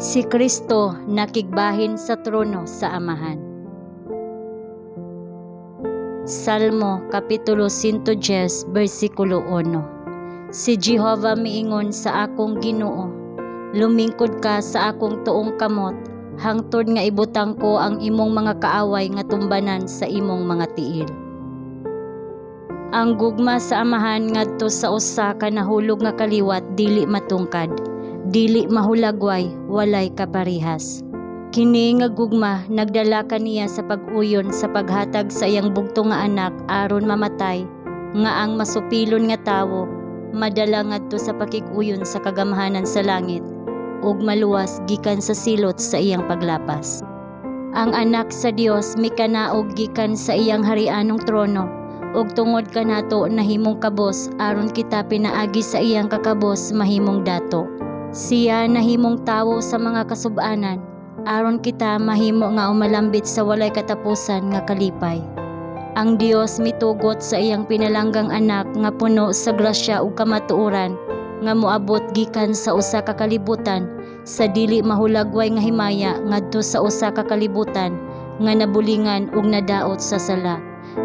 Si Kristo nakigbahin sa trono sa Amahan. Salmo Kapitulo 110 versikulo 1. Si Jehova miingon sa akong Ginoo, "Lumingkod ka sa akong tuong kamot hangtod nga ibutang ko ang imong mga kaaway nga tumbanan sa imong mga tiil." Ang gugma sa Amahan ngadto sa usa ka nahulog nga kaliwat dili matungkad, dili mahulagway, walay kaparehas. Kini nga gugma nagdala kaniya sa pag-uyon sa paghatag sa iyang bugtong nga anak aron mamatay, nga ang masupilon nga tawo madala ngadto sa pakig-uyon sa kagamhanan sa langit ug maluwas gikan sa silot sa iyang paglapas. Ang anak sa Dios mikanaog gikan sa iyang harianong trono ug tungod kanato nahimong kabos aron kita pinaagi sa iyang kakabos mahimong dato. Siya nahimong tawo sa mga kasub-anan aron kita mahimo nga umalambit sa walay katapusan nga kalipay. Ang Dios mitugot sa iyang pinalanggang anak nga puno sa grasya ug kamatuoran nga moabot gikan sa usa ka kalibutan sa dili mahulagway nga himaya ngadto sa usa ka kalibutan nga nabulingan ug nadaot sa sala,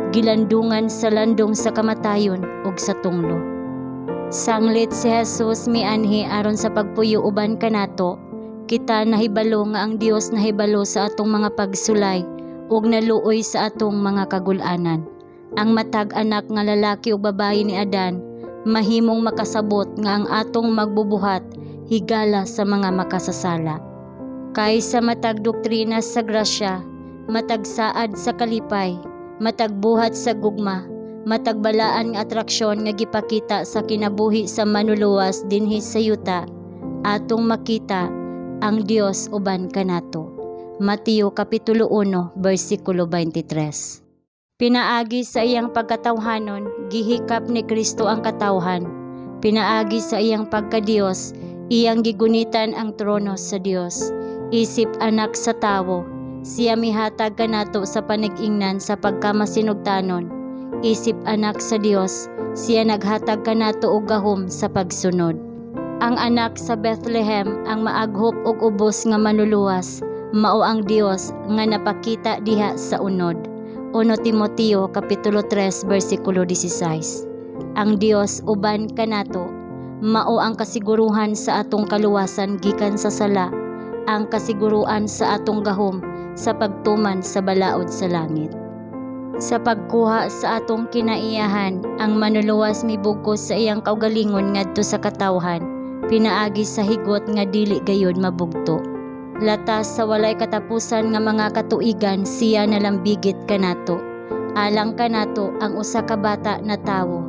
gilandungan sa landong sa kamatayon ug sa tunglo. Sanglit si Jesus mianhi aron sa pagpuyo uban kanato, kita nahibalo nga ang Dios nahibalo sa atong mga pagsulay ug naluoy sa atong mga kagul-anan. Ang matag anak nga lalaki ug babayi ni Adan mahimong makasabot nga ang atong magbubuhat higala sa mga makasasala. Kay sa matag doktrina sa grasya, matag saad sa kalipay, matag buhat sa gugma, matag balaan nga atraksyon nga gipakita sa kinabuhi sa Manluluwas dinhi sa yuta, atong makita ang Dios uban kanato. Mateo Kapitulo 1 versikulo 23. Pinaagi sa iyang pagkatawhanon, gihikap ni Kristo ang katawhan. Pinaagi sa iyang pagkadiyos, iyang gigunitan ang trono sa Dios. Isip anak sa tawo, siya mihatag kanato sa panig-ingnan sa pagkamasinugtanon. Isip anak sa Dios, siya naghatag kanato og gahom sa pagsunod. Ang anak sa Bethlehem ang maaghop og ubos nga Manluluwas, mao ang Dios nga napakita diha sa unod. 1 Timoteo Kapitulo 3 versikulo 16. Ang Dios uban kanato, mao ang kasiguruhan sa atong kaluwasan gikan sa sala, ang kasiguruan sa atong gahom sa pagtuman sa balaod sa langit. Sa pagkuha sa atong kinaiyahan, ang Manluluwas mibugkos sa iyang kaugalingon ngadto sa katawhan, pinaagi sa higot nga dili gayud mabugto. Latas sa walay katapusan nga mga katuigan, siya nalambigit kanato. Alang kanato ang usa ka bata natawo.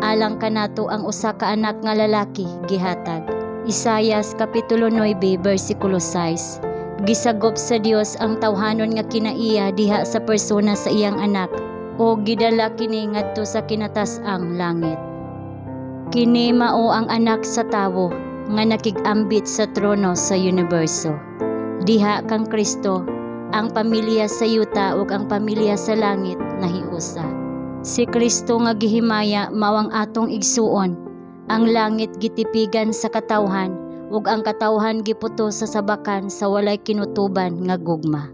Alang kanato ang usa ka anak nga lalaki gihatag. Isayas Kapitulo 9 versikulo 6. Gisagop sa Dios ang tawhanon nga kinaiya diha sa persona sa iyang anak o gidala kini ngadto sa kinatas-ang langit. Kini mao ang anak sa tawo nga nakig-ambit sa trono sa universo. Diha kang Kristo, ang pamilya sa yuta ug ang pamilya sa langit nahiusa. Si Kristo nga gihimaya mao ang atong igsuon. Ang langit gitipigan sa katawhan ug ang katawhan giputos sa sabakan sa walay kinutuban nga gugma.